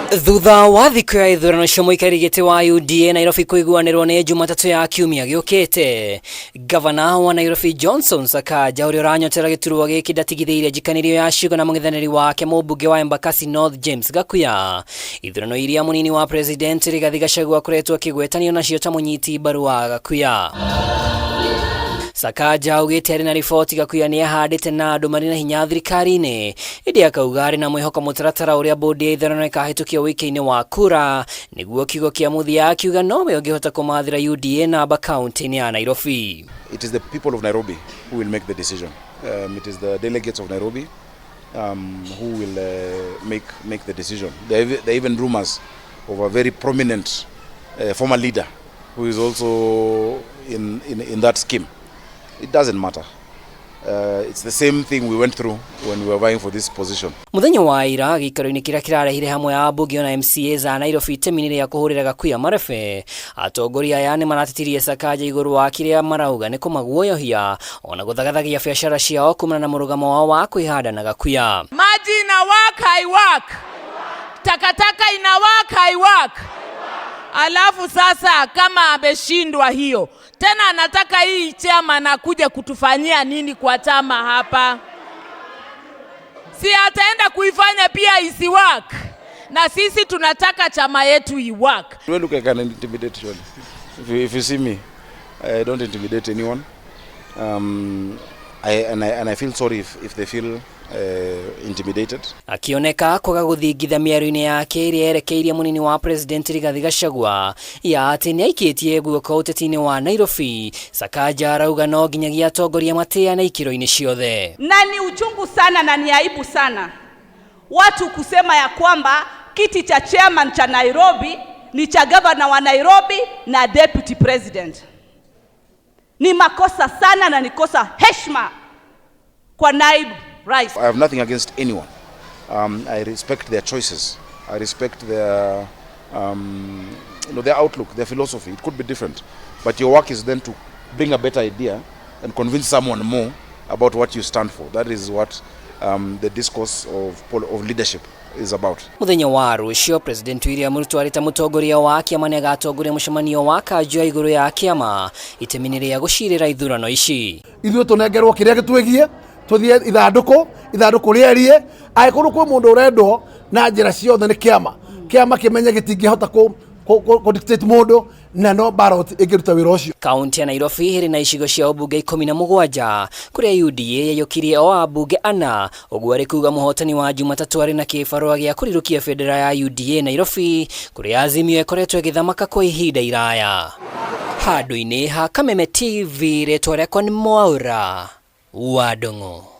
Thutha wa thikũ ya ithurano cia mũikarĩri gĩtĩ wa UDA Nairobi kũiguanĩrwo nĩ Jumatatũ ya kiumia gĩũkĩte, Gavana wa Nairobi Johnson Sakaja ũrĩa ũranyotera gĩturwa gĩkĩ ndatigithĩirie njikanĩrio ya ciugo na mũng'ethanĩri wake mũmbunge wa Embakasi North James Gakuya. Ithurano iria mũnini wa President Rigathi Gachagua akoretwo akĩgwetanio nacio ta mũnyiti mbaru wa Gakuya. Sakaja augĩte arĩ na riboti Gakuya nĩ ehandĩte na andũ marĩ na hinya thirikari-inĩ, ĩndĩ akauga arĩ na mwĩhoko mũtaratara ũrĩa bodi ya ithurano ĩkahĩtũkia ũikia-inĩ wa kura nĩguo kiugo kĩa mũthia, akiuga nowe ũngĩhota kũmathĩra UDA namba kaunti-inĩ ya Nairobi. It is the people of Nairobi who will make the decision. It is the delegates of Nairobi who will make the decision. There are even rumors of a very prominent former leader who is also in that scheme. It doesn't matter. It's the same thing we went through when we were vying for this position. Muthenya wa ira gĩikaro-inĩ kĩrĩa kĩrarehire hamwe ambunge ona MCA za Nairobi itemi-inĩ rĩa kũhũrĩra Gakuya marebe, atongoria aya nĩ maratetirie Sakaja igũrũ wa kĩrĩa marauga nĩ kũmaguoyohia ona gũthagathagia biacara ciao kumana na mũrũgamo wao wa kwĩhanda na Gakuya. Maji ina work, haiwork? Takataka ina work, haiwork? Alafu sasa kama ameshindwa hiyo tena, anataka hii chairman akuje kutufanyia nini kwa chama hapa? Si ataenda kuifanya pia isiwork? Na sisi tunataka chama yetu iwork. Do I look like an intimidate, surely? If you see me, I don't intimidate anyone. I feel sorry if they feel intimidated. Akioneka kwaga gũthingitha mĩario-inĩ yake ĩrĩa erekeirie mũnini wa President Rigathi Gachagua ya atĩ nĩ aikĩtie guoko ũteti-inĩ wa Nairobi, Sakaja arauga no nginyagia atongoria matĩane ikĩro-inĩ ciothe. Na ni uchungu sana na ni aibu sana watu kusema ya kwamba kiti cha chairman cha Nairobi ni cha gavana wa Nairobi na deputy president. Ni makosa sana na ni kosa heshima kwa naibu rais. I have nothing against anyone. I respect their choices. I respect their outlook, their philosophy. It could be different. But your work is then to bring a better idea and convince someone more about what you stand for. That is what the discourse of leadership is about. Muthenya wa rũciũ, President William Ruto arĩ ta mũtongoria wa kĩama nĩ agatongoria mũcemanio wa kanjũ ya igũrũ ya kĩama itemi-inĩ rĩa gũcirĩra ithurano ici. Ithuĩ tũnengerwo kĩrĩa gĩtwĩgie, tũthiĩ ithandũkũ, ithandũkũ rĩerie. Angĩkorwo kwĩ mũndũ ũrendwo na njĩra ciothe nĩ kĩama, kĩama kĩmenye gĩtingĩhota kũ dictate mũndũ na no ballot ĩngĩruta wĩra ũcio. Kaunti ya Nairobi ĩrĩ na icigo cia ũmbunge 17 kũrĩa UDA yaiyũkirie o ambunge ana, ũguo arĩ kuga mũhotani wa Jumatatũ arĩ na kĩbarũa gĩa kũrirũkia bendera ya UDA Nairobi, kũrĩa Azimio ĩkoretwo ĩgĩthamaka kwa ihinda iraya. Handũ-inĩ ha Kameme TV, rĩtwa rĩakwa nĩ Mwaura wa Ndung'u.